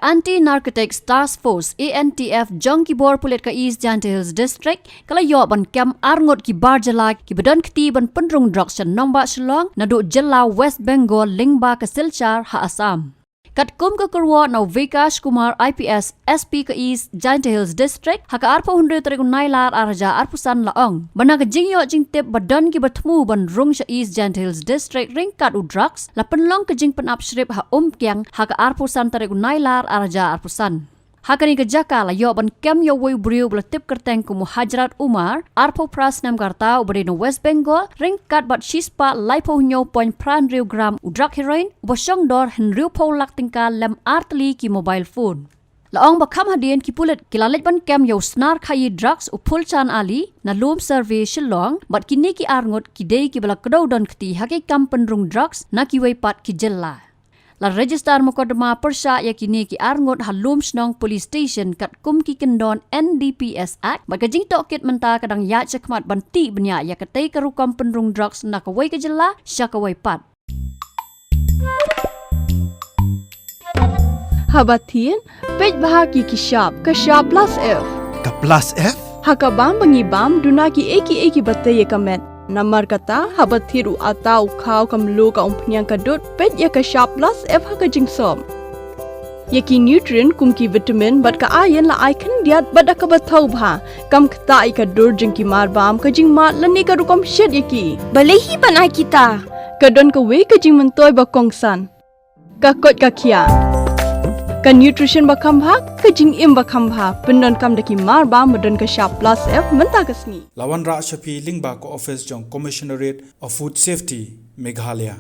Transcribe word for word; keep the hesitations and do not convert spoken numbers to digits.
Anti Narcotics Task Force, A N T F, jong ki bor pulit ka East Jaintia Hills District ka la ïoh ban kem arngut ki bar jylla kiba don kti ban pynrung drugs sha nongbah Shillong naduh jylla West Bengal lyngba ka Silchar ha Assam. Katkum ka kyrwoh na u Vikash Kumar, I P S, S P ka East Jaintia Hills District, ha ka arphew hynriew tarik u Nailar arhajar arphew san la ong ba na ka jingïoh jingtip ba don kiba thmu ban rung sha East Jaintia Hills District ryngkat u drugs, la pynlong ka jingpynap shrip ha Umkiang ha ka arphew san tarik u Nailar arhajar arphew san. Ha kane ka jaka la ïoh ban kem ïa uwei u briew uba la tip kyrteng kum u Hajrat Umar, arphew phra snem ka rta, uba dei na West Bengal, ryngkat bad shispah laiphew hynñiew point phra hynriew gram u drug heroin uba shong dor hynriewphew lak tyngka lem ar tylli ki mobile phone. La ong ba kham hadien ki pulit ki la leit ban kem ïa u snar khaïi drugs u Phulchan Ali na Lum Survey Shillong, bad kine ki arngut ki dei kiba la kdew don kti ha ki kam pynrung drugs na kiwei pat ki jylla. La register mukotduma pyrshah ïa kine ki arngut ha Lumshnong Police Station katkum ki kyndon N D P S Act, bad ka jingtohkit mynta ka dang ïaid shakhmat ban tih bniah ïa katei ka rukom pynrung drugs na kawei ka jylla sha kawei pat. Haba thied, peit bha ki ki shap, ka shap plus F. Ka plus F? Ha ka bam ba ngi bam, duna ki ei ki ei kiba tei ïa ka met. Namar kata, haba thied u atta, u khaw, ka mluh, ka umphniang, ka dud, peit ïa ka shap plus F ha ka jingsop. Ïa ki nutrient kum ki vitamin bad ka iron la ai khyndiat bad da kaba thaw bha. Kam ktah ïa ka dur jong ki mar bam, ka jingmad lane ka rukom shet ïa ki. Balei hi ban ai kita? Ka don kawei ka jingmyntoi ba kongsan. Ka koit ka khiah. Ka nutrition ba kham bha, ka jingim ba kham bha. Pyndonkam da ki mar bam ba don ka shap plus F mynta ka sngi. La wanrah sha phi lyngba ka office jong Commissionerate of Food Safety, Meghalaya.